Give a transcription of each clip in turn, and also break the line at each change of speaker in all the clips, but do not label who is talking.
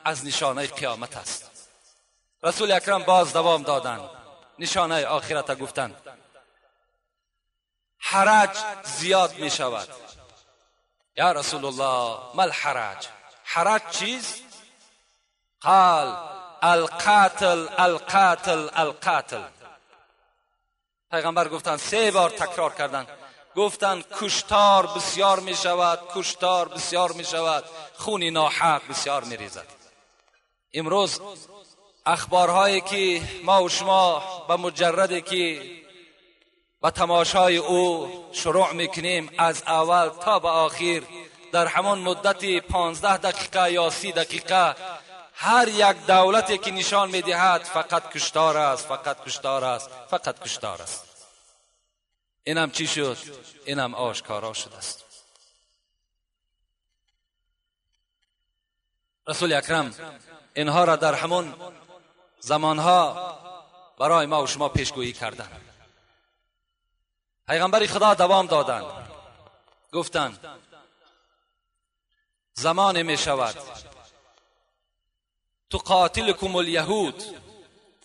از نشانه قیامت است. رسول اکرم باز دوام دادند، نشانه آخرت گفتند. حرج زیاد می شود. یا رسول الله ما الحرج؟ حرج چیست؟ قال القتل القتل القتل. پیغمبر گفتند، 3 بار تکرار کردند، گفتند کشتار بسیار می شود، کشتار بسیار می شود، خون ناحق بسیار می ریزد. امروز اخبارهایی که ما و شما به مجردی که به تماشای او شروع میکنیم از اول تا به آخر در همان مدت 15 دقیقه یا 30 دقیقه هر یک دولتی که نشان میدهد فقط کشتار است، فقط کشتار است، فقط کشتار است. اینم چی شد؟ اینم آشکارا شده است. رسول اکرم اینها را در همون زمانها برای ما و شما پیشگویی کردند. پیغمبر خدا دوام دادند، گفتند زمان می شود تقاتلكم اليهود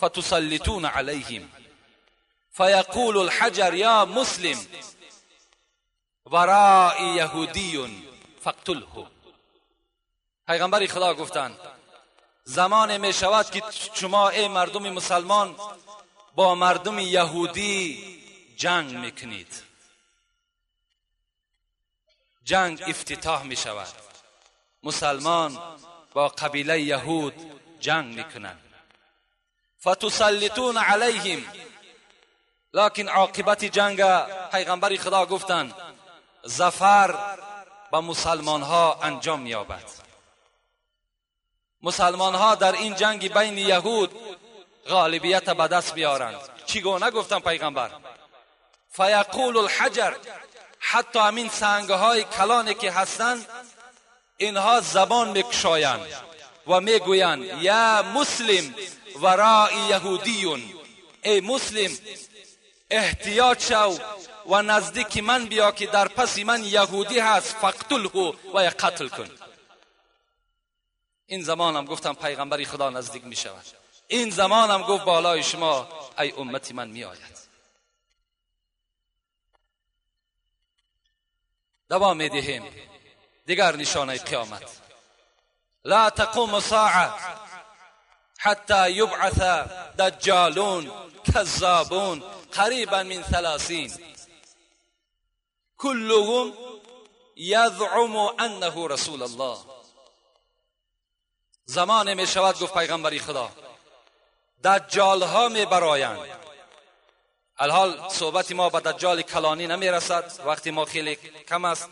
فتسلطون عليهم فيقول الحجر يا مسلم ورائي يهودي فاقتله. پیغمبر خدا گفتند زمان می شود که شما ای مردم مسلمان با مردم یهودی جنگ میکنید. جنگ افتتاح می شود، مسلمان با قبیله یهود جنگ میکنند. فتسلطون علیهم، لکن عاقبت جنگ پیغمبر خدا گفتند ظفر به مسلمان ها انجام مییابد. مسلمان ها در این جنگ بین یهود غالبیت به دست بیارند. چگونه گفتند پیغمبر؟ فیقول الحجر، حتی همین سنگ های کلانی که هستند اینها زبان میکشایند و میگویند یا مسلم ورای یهودیون، ای مسلم احتیاط شو و نزدیک من بیا که در پس من یهودی هست، فقتله و یا قتل کن. این زمانم گفتم پیغمبری خدا نزدیک می شود. این زمانم گفت بالای شما ای امتی من می آید. دوام می دهیم دیگر نشانه قیامت. لا تقوم ساعه حتی یبعث دجالون کذابون قریبا من 30 كلهم یزعم انه رسول الله. زمان می شود گفت پیغمبری خدا دجال ها می برایند. الحال صحبت ما به دجال کلانی نمی رسد، وقتی ما خیلی کم است.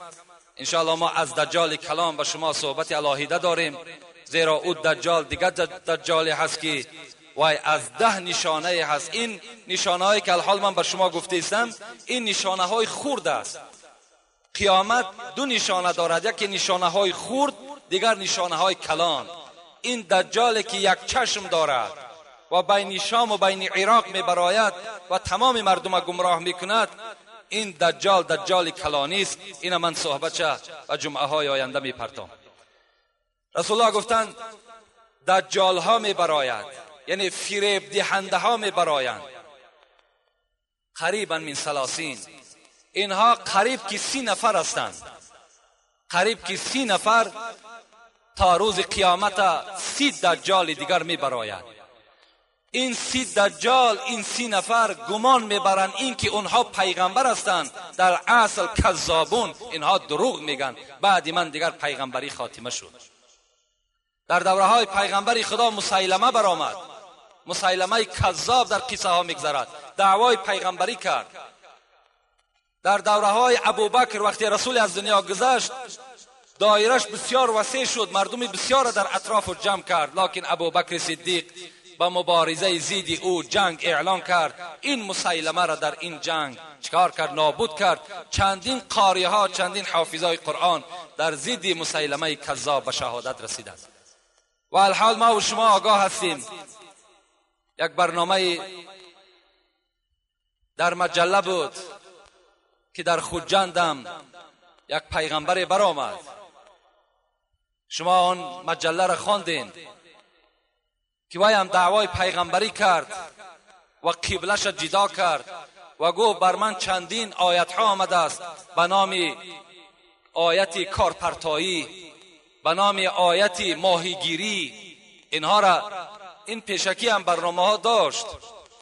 انشاءالله ما از دجال کلان به شما صحبت علاهیده داریم، زیرا او دجال دیگر دجالی هست که وای از 10 نشانه هست. این نشانه هایی که الحال من به شما گفته ایستم این نشانه های خرد است. قیامت 2 نشانه دارد، یکی نشانه های خرد، دیگر نشانه های کلان. این دجالی که یک چشم دارد و بین شام و بین عراق میبراید و تمام مردم گمراه میکند، این دجال دجال کلانی است. این من صحبت و جمعه های آینده میپرتم. رسول الله گفتند دجال ها میبراید، یعنی فریب دهنده ها میبرایند، قریبا من 30، اینها قریب که 30 نفر هستند، قریب که 30 نفر تا روز قیامت 30 دجال دیگر میبراید. این 30 دجال، این 30 نفر گمان میبرند این که اونها پیغمبر هستند، در اصل کذابون، اینها دروغ میگن. بعد من دیگر پیغمبری خاتمه شد. در دوره های پیغمبری خدا مسیلمه برآمد. مسیلمه کذاب در قصه ها میگذرد، دعوای پیغمبری کرد. در دوره های ابوبکر وقتی رسول از دنیا گذشت دایرش بسیار وسیع شد، مردم بسیار در اطراف جمع کرد، لکن ابوبکر صدیق با مبارزه زید او جنگ اعلان کرد. این مسیلمه را در این جنگ چکار کرد؟ نابود کرد. چندین قاری ها، چندین حافظای قرآن در ضد مسیلمه کذاب به شهادت رسیدند. و الحال ما و شما آگاه هستیم، یک برنامه در مجله بود که در خجندم یک پیغمبر برآمد. شما آن مجله را خواندین که وی هم دعوای پیغمبری کرد و قبلش جدا کرد و گفت بر من چندین آیت ها آمده است به نام آیت کارپرتایی، به نام آیت ماهیگیری. اینها را این پیشکی هم برنامه ها داشت،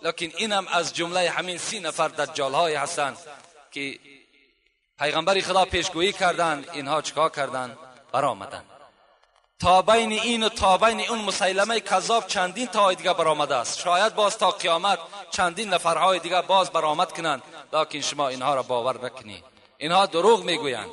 لیکن این هم از جمله همین 30 نفر دجال های هستند که پیغمبر خدا پیشگویی کردند. اینها چیکار کردند؟ برآمدند. تا بین این و تا بین اون مسیلمه کذاب چندین تا دیگه برآمده است. شاید باز تا قیامت چندین نفرهای دیگه باز برآمد کنند، لیکن شما اینها را باور نکنید. اینها دروغ میگویند،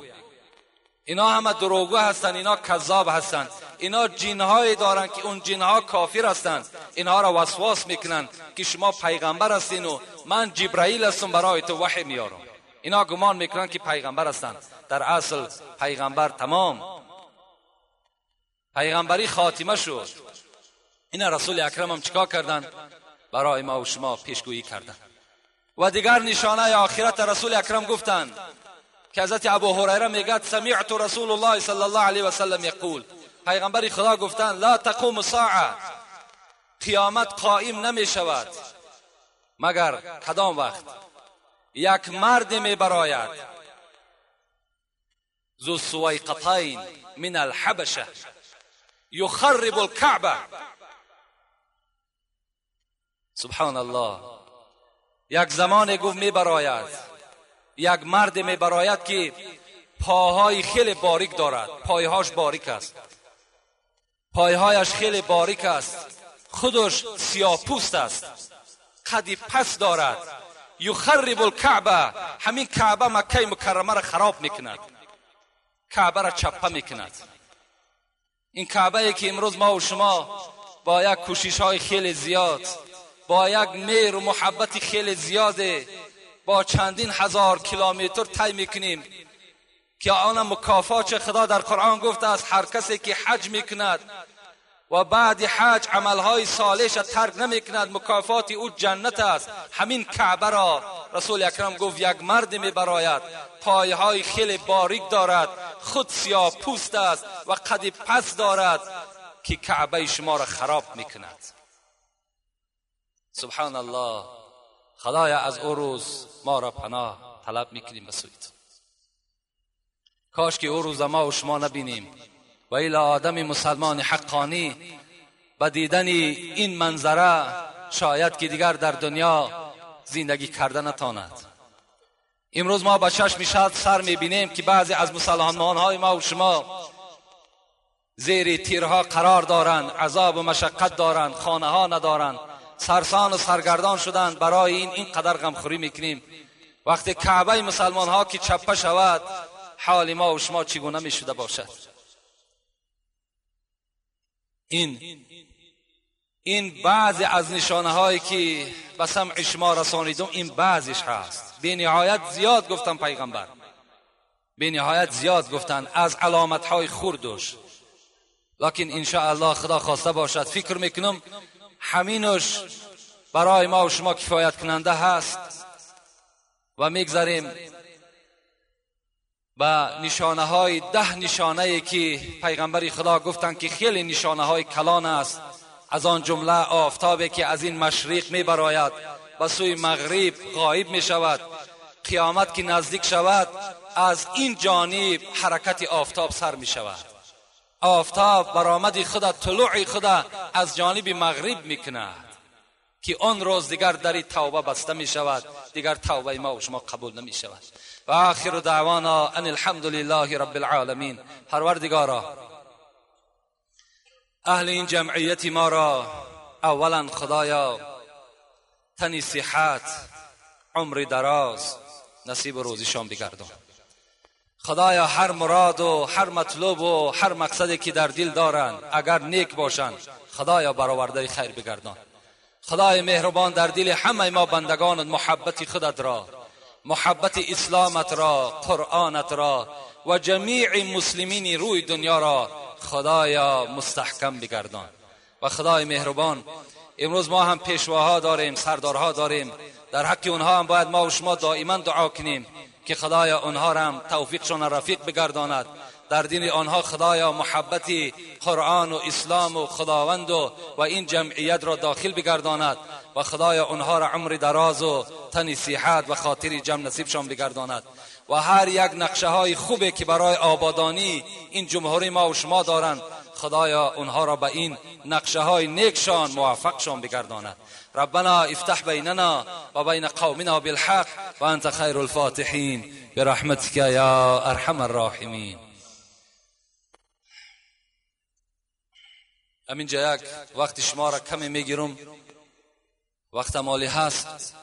اینا همه دروغگو هستند، اینا کذاب هستند، اینا جن‌هایی دارند که اون جن‌ها کافر هستند. اینها را وسواس میکنند که شما پیغمبر هستین و من جبرائیل هستم برای تو وحی میارم. اینا گمان میکنند که پیغمبر هستند. در اصل پیغمبر تمام، پیغمبری خاتمه شد. اینا رسول اکرم هم چیکار کردند؟ برای ما و شما پیشگویی کردند. و دیگر نشانه آخرت رسول اکرم گفتند که حضرت ابو هریره میگه سمعت رسول الله صلی الله علیه و سلم یقول، پیغمبر خدا گفتند لا تقوم الساعه، قیامت قائم نمی شود مگر کدام وقت؟ یک مرد می براید ذو سویقتین من الحبشه یخرب الکعبه. سبحان الله. یک زمان گفت می براید، یک مرد می براید که پاهای خیلی باریک دارد، پایهاش باریک است، پایهایش خیلی باریک است، خودش سیاه پوست است، قدی پس دارد. یخرب الکعبه، همین کعبه مکه مکرمه را خراب میکند، کعبه را چپه میکند. این کعبه ای که امروز ما و شما با یک کوشش های خیلی زیاد، با یک مهر و محبت خیلی زیاده، با چندین هزار کیلومتر طی میکنیم که آن مکافات خدا در قرآن گفته است هر کسی که حج میکند و بعد حج عملهای صالحش ترک نمیکند مکافات او جنت است. همین کعبه را رسول اکرم گفت یک مرد میبراید، پایهای خیلی باریک دارد، خود سیاه پوست است و قد پس دارد که کعبه شما را خراب میکند. سبحان الله. خدایا از او روز ما را پناه طلب میکنیم به سوی تو. کاش که او روز ما و شما نبینیم و الا آدم مسلمان حقانی به دیدن این منظره شاید که دیگر در دنیا زندگی کرده نتاند. امروز ما با چشم شد سر میبینیم که بعضی از مسلمان های ما و شما زیر تیرها قرار دارند، عذاب و مشقت دارند، خانه ها ندارند، سرسان و سرگردان شدند. برای این اینقدر غمخوری میکنیم. وقتی کعبه مسلمان ها که چپه شود حال ما و شما چگونه میشده باشد؟ این بعضی از نشانه هایی که به سمع شما رسانیدم، این بعضیش هست. به نهایت زیاد گفتن پیغمبر، به نهایت زیاد گفتن از علامت های خوردش، لکن انشاءالله خدا خواسته باشد فکر میکنم همینش برای ما و شما کفایت کننده هست و میگذاریم به نشانه های 10 نشانه که پیغمبر خدا گفتند که خیلی نشانه های کلان است. از آن جمله آفتابی که از این مشرق می براید به سوی مغرب غایب می شود. قیامت که نزدیک شود از این جانب حرکت آفتاب سر می شود. آفتاب برآمد خود، طلوع خود از جانب مغرب می کند که آن روز دیگر در توبه بسته می شود، دیگر توبه ما و شما قبول نمی شود. و آخر دعوانا ان الحمد لله رب العالمین. پروردگارا اهل این جمعیت ما را اولا خدایا تنی صحت، عمر دراز نصیب روزیشان بگردان. خدایا هر مراد و هر مطلوب و هر مقصدی که در دل دارند اگر نیک باشند خدایا برآورده خیر بگردان. خدای مهربان در دل همه ما بندگان محبت خودت را، محبت اسلامت را، قرآنت را و جمیع مسلمین روی دنیا را خدایا مستحکم بگردان. و خدای مهربان امروز ما هم پیشواها داریم، سردارها داریم، در حق اونها هم باید ما و شما دائما دعا کنیم که خدایا اونها را هم توفیقشان رفیق بگرداند، در دین آنها خدایا محبت قرآن و اسلام و خداوند و این جمعیت را داخل بگرداند و خدایا آنها را عمر دراز و تن صحت و خاطر جمع نصیبشان بگرداند و هر یک نقشه های خوبی که برای آبادانی این جمهوری ما و شما دارند، خدایا آنها را به این نقشه های نیکشان موفقشان بگرداند. ربنا افتح بیننا و بین قومنا بالحق و انت خیر الفاتحین برحمتک یا ارحم الراحمین. همینجا یک وقت شما را کمی میگیرم، وقت مالی هست.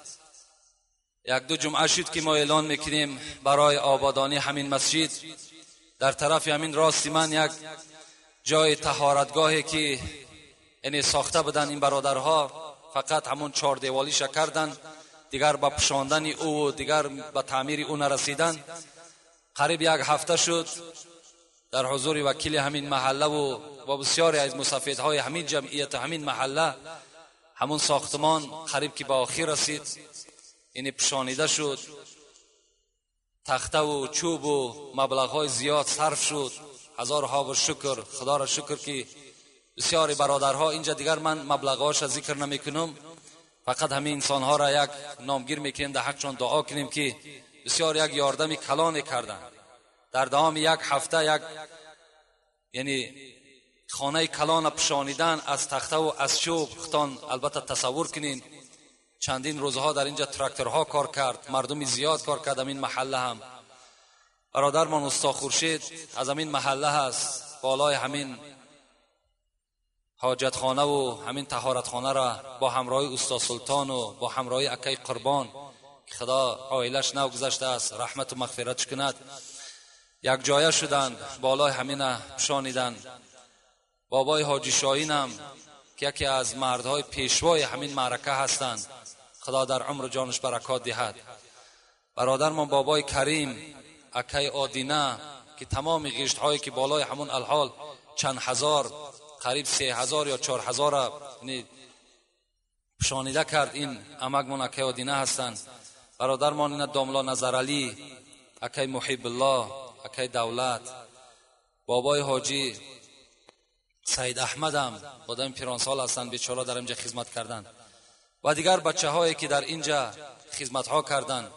یک دو جمعه شد که ما اعلان میکنیم برای آبادانی همین مسجد. در طرف همین راست من یک جای طهارتگاهی که یعنی ساخته بودن این برادرها، فقط همون چهار دیوالیش کردن، دیگر با پشاندن او و دیگر به تعمیر او نرسیدن. قریب یک هفته شد در حضور وکیل همین محله و بسیاری از مسافدهای همین جمعیت همین محله، همون ساختمان قریب که به آخر رسید، یعنی پشانیده شد، تخته و چوب و مبلغ های زیاد صرف شد. هزارها و شکر، خدا را شکر که بسیاری برادرها اینجا، دیگر من مبلغهاش را ذکر نمیکنم، فقط همین انسانها را یک نامگیر میکنیم، در حقشان دعا کنیم که بسیار یک یاردم کلان کردن. در دوام یک هفته یک یعنی خانه کلان پشانیدن از تخته و از چوب، خودتان البته تصور کنین. چندین روزها در اینجا تراکتورها کار کرد، مردم زیاد کار کرد. این محله هم برادرمان استاد خورشید از همین محله هست، بالای همین حاجتخانه و همین طهارتخانه را با همراهی استاد سلطان و با همراهی اکای قربان که خدا عائلش نو گذشته است، رحمت و مغفرتش کند، یک جایه شدند، بالای همین پشانیدن. بابای حاجی شاهین که یکی از مردهای پیشوای همین معرکه هستند، خدا در عمر جانش برکات دهد. برادرمان بابای کریم، اکای آدینه که تمام گشت هایی که بالای همون الحال چند هزار، قریب 3000 یا 4000 یعنی پشانیده کرد، این امگمان اکای آدینه هستند. برادرمان اینا داملا نظرعلی، اکای محب الله، اکای دولت، بابای حاجی سید احمد هم آدم پیرانسال هستند، بیچاره در اینجا خدمت کردند و دیگر بچه هایی که در اینجا خدمت ها کردند.